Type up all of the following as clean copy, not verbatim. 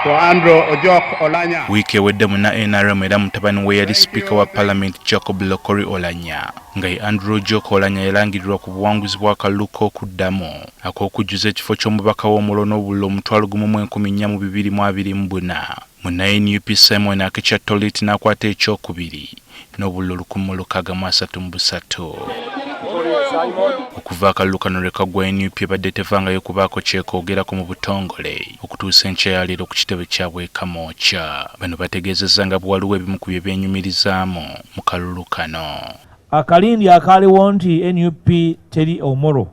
To Andrew Ojok Olanya. Wiiki ewedde munna NRM era mutabani we yali sipiika wa palamenti Jacob Lokori Olanya nga ye Andrew Ojok Olanya yalangirirwa ku buwanguzi bw'akalulu k'okuddamu ak'okujjuza ekifo ky'omubaka w'Omolo n'obululu 14,424. Munna NUP Simon Akecha Tolit n'akwata ekyokubiri n'obululu 1,633. Okuva akalulu kano lwe kaggwa, NUP ebadde tevangayo kubaako kyekoogerako mu butongole okutuusa enkya ya leero ku kitebe kyabwe e Kamwokya. Bano bategeezezza nga bwe waliwo ebimu ku bye beenyumirizaamu mu kalulu kano. Akalindi akaaliwo nti NUP teri Omoro,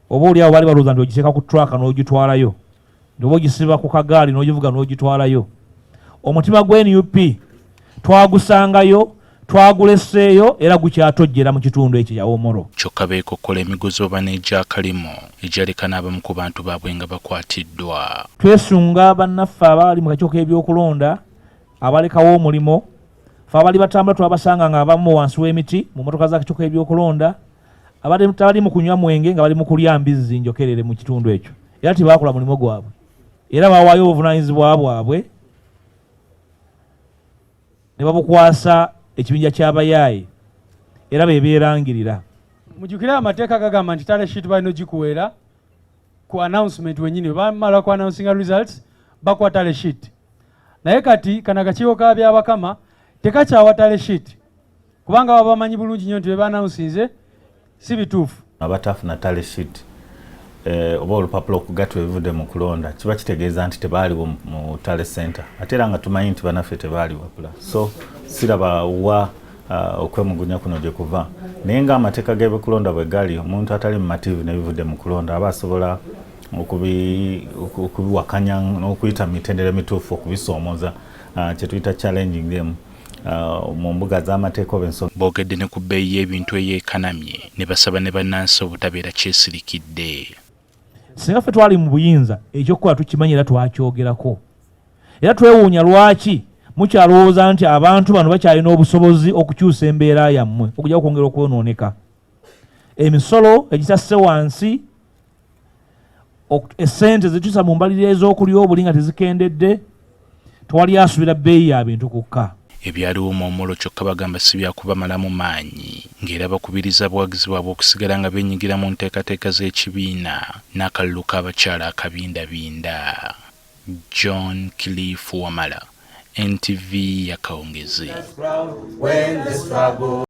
oba oli awo baali balowooza nti ogiteeka ku truck n'ogitwalayo, nti oba ogisiba ku kagaali n'ogivuga n'ogitwalayo. Omutima gwa NUP twagusangayo, twaguleseeyo, era gukyatojjera mu kitundu ekyo kya Omoro. Kyokka beekokkola emigozi oba n'egyakalimu egyaleka n'abamu ku bantu baabwe nga bakwatiddwa. Twesunga bannaffe abaali mu kakiiko k'ebyokulonda abalekawo omulimu. Fe abali batambula twabasanga nga abamu wansi w'emiti mu motoka z'akakiiko k'ebyokulonda, abali tabali mu kunywa mwenge nga bali mu kulya mbizzi njokerere mu kitundu ekyo, era tebakola mulimu gwabwe, era bawaayo obuvunaanyizibwa bwabwe ne babukwasa ekibinja ky'abayaaye, era be beerangirira. Mujjukire amateeka gagamba nti tally sheet balina ogikuweera ku announcement wenyini. Bamala ku announcinga results, bakuwa tally sheet. Naye kati kano akakiiko ka Byabakama tekakyawa tally sheet, kubanga baba bamanyi bulungi nnyo nti bye baannouncinze si bituufu. Abatafuna tally sheet oba olupapula okugattwa ebivudde mu kulonda, kiba kitegeeza nti tebaaliwo mu tally center, ate era nga tumanyi nti banaffe tebaaliwo. So siraba wa okwemugunya kuno gye kuva, naye ng'amateeka g'ebyokulonda bwe gali, omuntu atali mumativu n'ebivudde mu kulonda aba asobola okubiwakanya n'okuyita mu mitendera emituufu okubisoomooza, kye tuyita challenging them mu mbuga z'amateeka oba ensonga. Boogedde ne ku bbeeyi y'ebintu eyeekanamye ne basaba ne bannansi obutabeera kyesirikidde. Singa ffe twali mu buyinza, ekyokukola tukimanyi era twakyogerako, era twewuunya lwaki mukyalowooza nti abantu bano bakyalina obusobozi okukyusa embeera yammwe okujja okwongera okwonooneka. Emisolo egitasse wansi, essente zetusa mu mbalirira ez'okulya obuli nga tezikendedde, tewali asuubira bbeeyi ya bintu kukka. Ebyaliwo mu Omolo kyokka bagamba si byakubamalamu maanyi, ng'era bakubiriza abawagizi baabwe okusigala nga beenyigira mu nteekateeka z'ekibiina n'akalulu k'abakyala akabindabinda. John Cliff Wamala, NTV yakawungezi. When the struggle